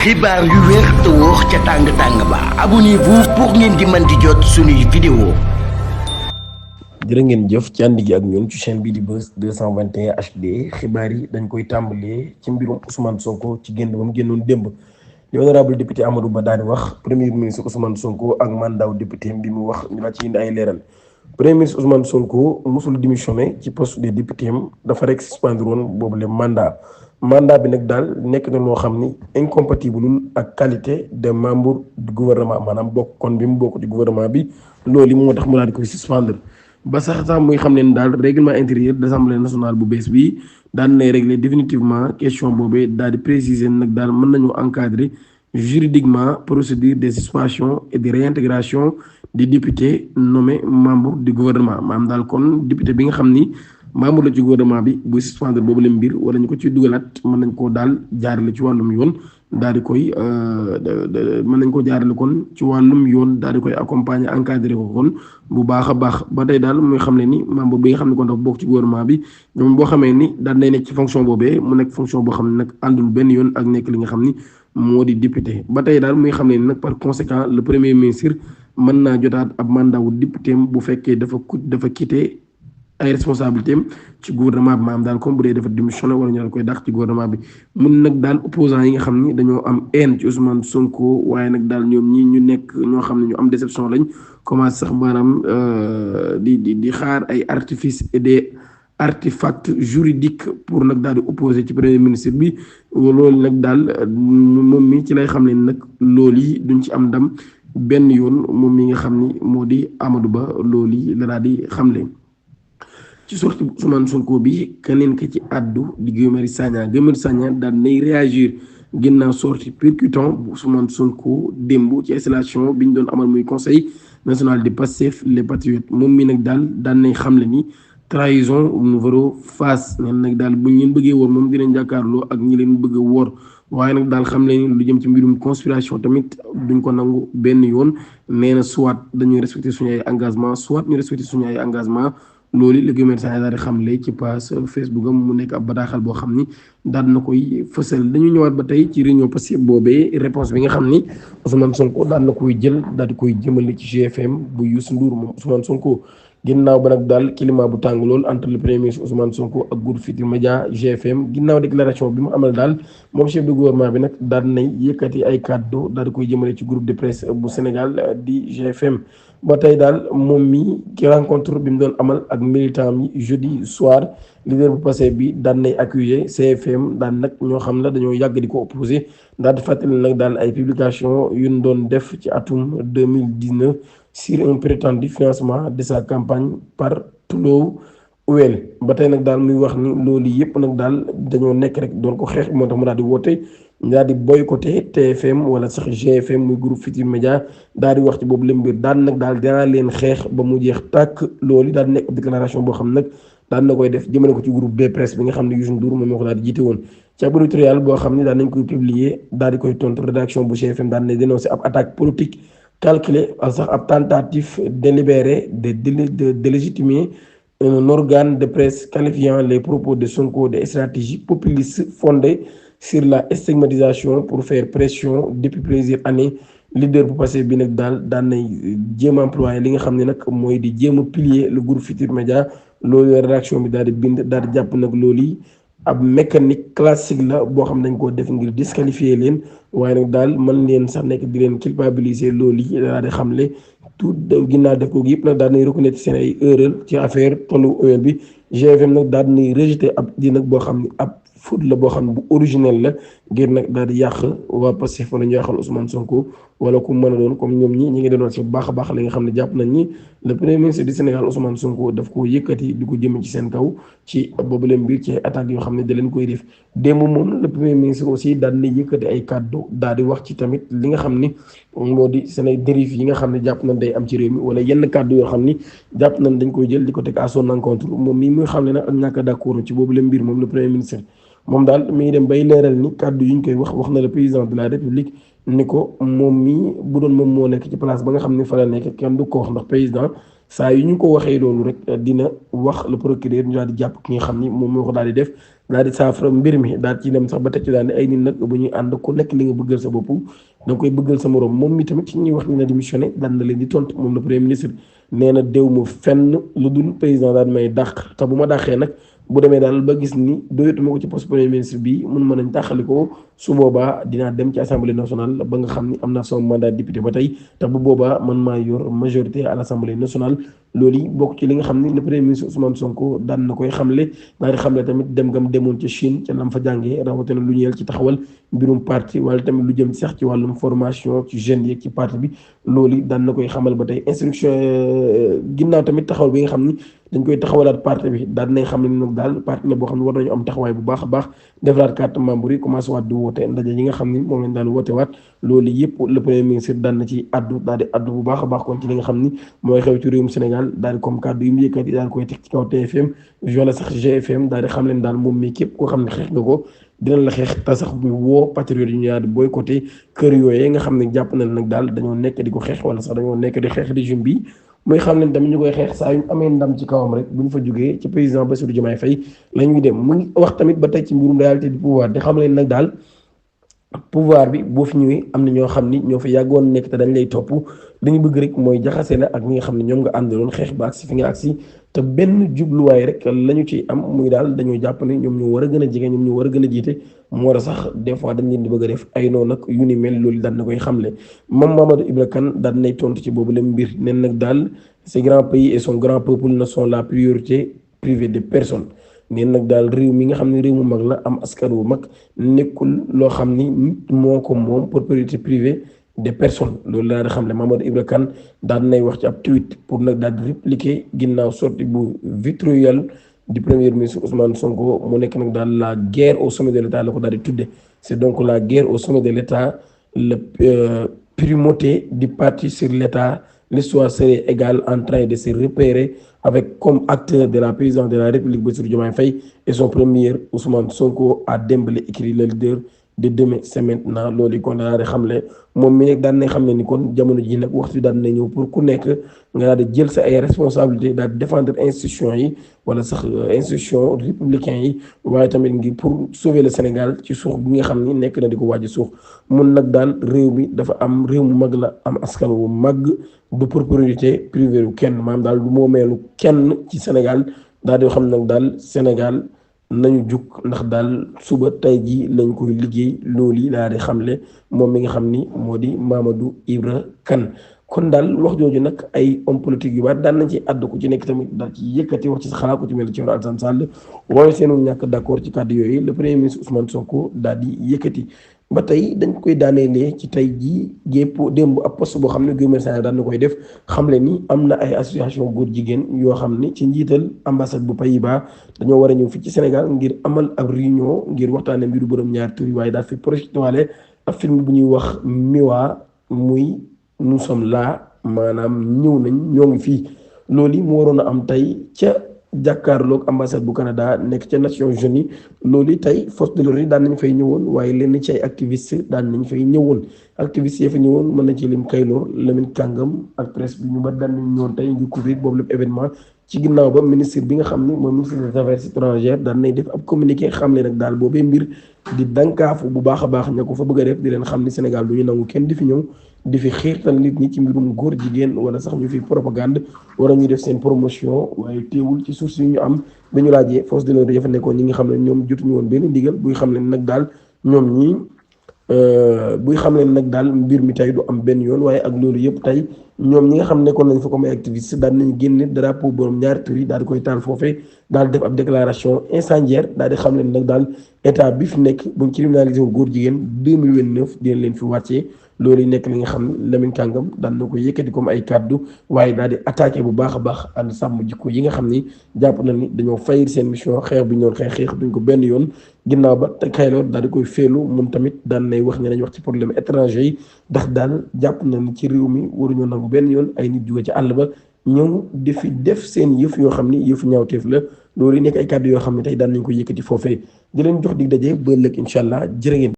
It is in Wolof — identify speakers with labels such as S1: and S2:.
S1: xibaar yu wér te wóor ca tàng-tàng ba abonnez-vous pour ngeen di mën di jot suñuy vidéo.
S2: jërë ngeen jëf ci ànd gi ak ñun ci chaîne bii di Buzz 221 HD xibaar yi dañ koy tàmbalee ci mbirum Ousmane Sonko ci génn ba mu génnoon démb li honorable député Amadou Ba daal di wax premier ministre Ousmane Sonko ak mandat député bi mu wax ñu la ci indi ay leeral. premier ministre Ousmane Sonko musul démissionné ci poste des députés am dafa rek suspendre woon boobu le mandat bi nag daal nekk na loo xam ni incompatible ak qualité de membre du gouvernement maanaam bokk kon bi mu bokk ci gouvernement bi loolu moo tax mu daal di koy suspendre. ba sax muy xam ne daal règlement intérieur de l'Assemblée nationale bu bees bi daan nay régler définitivement question boobee daal di préciser nag daal mën nañu encadrer juridiquement procédure de suspension et de réintégration des députés nommés membres du gouvernement maanaam daal kon député bi nga xam ni membre la ci gouvernement bi buy suspendre boobu la mbir wala ñu ko ci dugalaat mën nañ koo daal jaarale ci wàllum yoon daal di koy mën nañ ko jaarale kon ci wàllum yoon daal di koy accompagner encadrer ko kon bu baax a baax ba tey daal muy xam ne ni membre bi nga xam ne kon dafa bokk ci gouvernement bi ñoom boo xamee ni daal nay nekk ci fonction boobee mu nekk fonction boo xam ne nag àndul benn yoon ak nekk li nga xam ni moo di député ba tey daal muy xam ne ni nag par conséquent le premier ministre mën naa jotaat ab mandat wu député bu fekkee dafa quitté ay responsabilités am ci gouvernement bi maanaam daal comme bu dee dafa démissionné wala ñu daal koy dàq ci gouvernement bi mun nag daal opposants yi nga xam ni dañoo am haine ci Ousmane Sonko waaye nag daal ñoom ñi ñu nekk ñoo xam ne ñu am déception lañ commencé sax maanaam di xaar ay artifices et des artefacts juridiques pour nag daal di opposé ci premier ministre bi loolu nag daal moom mi ci lay xam ne nag loolu yi duñ ci am ndam benn yoon moom mi nga xam ni moo di Amadou Ba loolu yi la daal di xamle. ci sorti Ousmane Sonko bi keneen ki ci àddu di Guy Marius Sagna daal nay réagir ginnaaw sorti percutant bu Ousmane Sonko démb ci installation bi ñu doon amal muy conseil national du Pastef les patriotes moom mi nag daal nay xamle ni trahison numéro face neen nag daal bu ñu leen bëggee wor moom dinañ jàkkaarloo ak ñi leen bëgg a wor waaye nag daal xam leen ni lu jëm ci mbirum conspiration tamit duñ ko nangu benn yoon nee na soit dañuy respecter suñu ay engagement soit ñu respecter suñu ay engagement loolu la Guy Marius Sagna daal di xamle ci page Facebook am mu nekk ab bataaxal boo xam ni daal na koy fësal dañu ñëwaat ba tey ci réunion Pastef boobee réponse bi nga xam ni Ousmane Sonko daal na koy jël daal di koy jëmale ci GFM bu Youssou Ndour moom Ousmane Sonko ginnaaw ba nag daal climat bu tàng lool entre le premier ministre Ousmane Sonko ak groupe Futurs Médias GFM ginnaaw déclaration bi mu amal daal moom chef de gouvernement bi nag daal nay yëkkati ay kàddu daal di koy jëmale ci groupe de presse bu Sénégal di GFM. ba tey daal moom mi ki rencontre bi mu doon amal ak militant mi jeudi soir leader bu passé bi daan nay accusé CFM daan nag ñoo xam la dañoo yàgg di ko opposé daal di fàttali nag daal ay publication yu ñu doon def ci atum 2019 sur un prétendu financement de sa campagne par Tullow Oil ba tey nag daal muy wax ni loolu yëpp nag daal dañoo nekk rek doon ko xeex moo tax mu daal di woote daal di boycotté TFM wala sax GFM muy groupe Futurs Médias daal di wax ci boobu la mbir daal nag daal dinaa leen xeex ba mu jeex tàkk loolu daal di nekk déclaration boo xam nag daal na koy def jëmale ko ci groupe B presse bi nga xam ne Youssou Ndour moom moo ko daal di jiite woon ci ab éditorial boo xam ne daal nañ koy publier daal di koy tontu rédaction bu GFM daal ne dénoncé ab attaque politique calculée ak sax ab tentative délibérée de légitimer un organe de presse qualifiant les propos de Sonko de stratégie populiste fondée sur la stigmatisation pour faire pression depuis plusieurs années leader bu passé bi nag daan nay jéem a employé li nga xam ne nag mooy di jéem a pilier le groupe Futurs Médias loolu rédaction bi daal di bind daal di jàpp nag loolu yi ab mécanique classique la boo xam ne dañ koo def ngir disqualifier leen waaye nag daal mën leen sax nekk di leen culpabiliser loolu yi daal di xamle tout ginnaaw def ko yëpp nag daal di reconnaître seen ay erreur ci affaire tollu oil bi GFM nag daal di rejeté ab di nag boo xam ne ab foot la boo xam ne bu originel la ngir nag daal di yàq waa Pastef wala ñu yàqal Ousmane Sonko wala ku mën a doon comme ñoom ñi ngi doon si bu baax a baax li nga xam ne jàpp nañ ni le premier ministre du Sénégal Ousmane Sonko daf ko yëkkati di ko jëme ci seen kaw ci boobu leen mbir ci attaques yoo xam ne da leen koy def démb moom le premier ministre aussi daal di yëkkati ay kàddu daal di wax ci tamit li nga xam ni moo di seen ay dérives yi nga xam ne jàpp nañ day am ci réew mi wala yenn kàddu yoo xam ni jàpp nañ dañ koy jël di ko teg à son encontre moom mii muy xam ne nag ak ñàkk a d'accord ci boobu leen mbir moom le premier ministre moom daal mi ngi dem bay leeral ni kàddu yi ñu koy wax na le président de la république ni ko moom mii bu doon moom moo nekk ci place ba nga xam ne fa la nekk kenn du ko wax ndax président saa yu ñu ko waxee loolu rek dina wax le procureur ñu daal di jàpp ki nga xam ni moom moo ko daal di def daal di saafara mbir mi daal ci dem sax ba teg ci daal ne ay nit nag bu ñuy ànd ku nekk li nga bëggal sa bopp da nga koy bëggal sa morom moom mi tamit ci ñuy wax ni na démissionné daan na leen di tontu moom le premier ministre nee na déw mu fenn lu dul président daal may dàq te bu ma dàqee nag bu demee daal ba gis ni doyatuma ko ci poste premier ministre bi mun mën nañ tàqalikoo su boobaa dinaa dem ci assemblée nationale ba nga xam ni am naa sama mandat député ba tey te bu boobaa man maa yor majorité à l' assemblée nationale loolu yi bokk ci li nga xam ni le premier ministre Ousmane Sonko daan na koy xamle daal di xamle tamit dem gam demoon ca Chine ca lam fa jàngee rawatina lu ñeel ci taxawal mbirum parti wala tamit lu jëm sax ci wàllum formation ci jeunes yeeg ci parti bi loolu daan na koy xamal ba tey instruction ginnaaw tamit taxawal bi nga xam ni dañ koy taxawalaat parti bi daal dinañ xam ne nag daal parti la boo xam ne war nañu am taxawaay bu baax a baax defaraat carte membre yi commencé waat di woote ndaje yi nga xam ni moom lañ daan woote waat loolu yëpp le premier ministre daan na ci addu daal di addu bu baax a baax kon ci li nga xam ni mooy xew ci réewum Sénégal daal di comme kàddu yi mu yëkkati daal di koy teg ci kaw TFM wala sax GFM daal di xam leen daal moom mi képp koo xam ne xeex nga ko dinañ la xeex te sax bu woo patriote yi ñu daal di boycotté kër yooyee nga xam ne jàpp na nag daal dañoo nekk di ko xeex wala sax dañoo nekk di xeex régime bi muy xam leen tamit ñu koy xeex saa yu amee ndam ci kawam rek bu ñu fa jógee ci président Bassirou Diomaye Faye la ñuy dem mu ngi wax tamit ba tey ci mbirum réalité du pouvoir di xam leen nag daal pouvoir bi boo fi ñëwee am na ñoo xam ni ñoo fi yàggoon nekk te dañ lay topp li ñu bëgg rek mooy jaxase la ak ñi nga xam ne ñoom nga àndaloon xeex ba agsi fi nga agsi te benn jubluwaay rek la ñu ciy am muy daal dañoo jàpp ne ñoom ñoo war a gën a jege ñoom ñoo war a gën a jiite moo war a sax des fois dañ leen di bëgg a def ay noonu nag yu ni mel loolu daan na koy xamle moom Mamadou Ibra Kane daan nay tontu ci boobu la mbir neen nag daal ces grands pays et son grand peuple ne sont la priorité privée de personne neen nag daal réew mi nga xam ne réew mu mag la am askan wu mag nekkul loo xam ni nit moo ko moom pour priorité privée des personnes loolu laa di xam ne Mamadou Ibra Kane daan nay wax ci ab tweet pour nag daal di répliquer ginnaaw sortie bu vitriol du premier ministre Ousmane Sonko mu nekk nag daal la guerre au sommet de l'État la ko daal di tudde c'est donc la guerre au sommet de l'État la primauté du parti sur l'État l'histoire serait égale en train de se repérer avec comme acteur de la présidence de la République Bassirou Diomaye Faye et son premier Ousmane Sonko a démblé écrit le leader de demain c'est maintenant loolu kon daal di xamle moom mi nag daan nañ xam ne ni kon jamono ji nag waxtu daan na ñëw pour ku nekk nga daal di jël sa ay responsabilités daal di défendre institution yi wala sax institution républicain yi waaye tamit ngir pour sauver le Sénégal ci suux bi nga xam ni nekk na di ko wàjj suux mun nag daal réew mi dafa am réew mu mag la am askan wu mag du pour priorité privée wu kenn maanaam daal du moomeelu kenn ci Sénégal daal di xam nag daal Sénégal nañu jug ndax daal suba tey ji lañ koy liggéey loolu yi laa di xamle moom mi nga xam ni moo di Mamadou Ibra Kane kon daal wax jooju nag ay homme politique yu bari daan nañ ci àddu ku ci nekk tamit daal ci yëkkati wax ci sa xalaat ku ci mel ni Thierno Alassane Sall waaye seenu ñàkk d'accord ci kàddu yooyu le premier ministre Ousmane Sonko daal di yëkkati ba tey dañ koy daaneelee ci tey jii gépp démb ab poste boo xam ne Guy Marius Sagna daan na koy def xamle ni am na ay association góor jigéen yoo xam ni ci njiital ambassade bu Pays-Bas dañoo war a ñëw fii ci Sénégal ngir amal ab réunion ngir waxtaane mbiru borom ñaari tur yi waaye daal fi projeté waale ab film bu ñuy wax Miwa muy nous sommes là maanaam ñëw nañ ñoo ngi fii loolu yi mu waroon a am tey ca jàkkaarloog ambassade bu Canada nekk ca Nations Unies loolu tey force de l'ordre daan nañ fay ñëwoon waaye lenn ci ay activiste daan nañ fay ñëwoon activiste yi fa ñëwoon mën na ci lim Kaylor Lamine Kàngam ak presse bi ñu ba daan nañ ñëwoon tey ngir couvrir boobu lépp événement ci ginnaaw ba ministre bi nga xam ne mooy ministre des affaires étrangères daan nañ def ab communiqué xam ne nag daal boobee mbir di dankaafu bu baax a baax ña ko fa bëgg a def di leen xam ni Sénégal du ñu nangu kenn di fi ñëw di fi xiirtal nit ñi ci mbirum góor jigéen wala sax ñu fi propagande wala ñuy def seen promotion waaye teewul ci source yi ñu am ba ñu laajee force de l'ordre dafa nekkoon ñi nga xam ne ñoom jotuñu woon benn ndigal buy xam ne nag daal ñoom ñii buy xam ne nag daal mbir mi tey du am benn yoon waaye ak loolu yëpp tey ñoom ñi nga xam nekkoon nañ fa comme ay activiste daal nañ génne drapeau borom ñaari tur yi daal di koy taal foofee daal di def ab déclaration incendiaire daal di xam ne nag daal état bi fi nekk buñ criminalisé wul góor jigéen 2029 dina leen fi wàccee loolu yi nekk li nga xam ne Lamine Kàngam daan na ko yëkkati comme ay kàddu waaye daal di attaqué bu baax a baax ànd sàmm jikko yi nga xam ni jàpp na ni dañoo fayir seen mission xeex bi ñu doon xeex duñ ko benn yoon ginnaaw ba te Kaylor daal di koy feelu moom tamit daan nay wax ne nañ wax ci problème étranger yi ndax daal jàpp na ni ci réew mi waruñoo nangu benn yoon ay nit jóge ci àll ba ñëw di fi def seen yëf yoo xam ni yëfu ñaawteef la loolu yi nekk ay kàddu yoo xam ne tey daan nañ ko yëkkati foofee di leen jox dig daje ba ëllëg incha allah jërë ngeen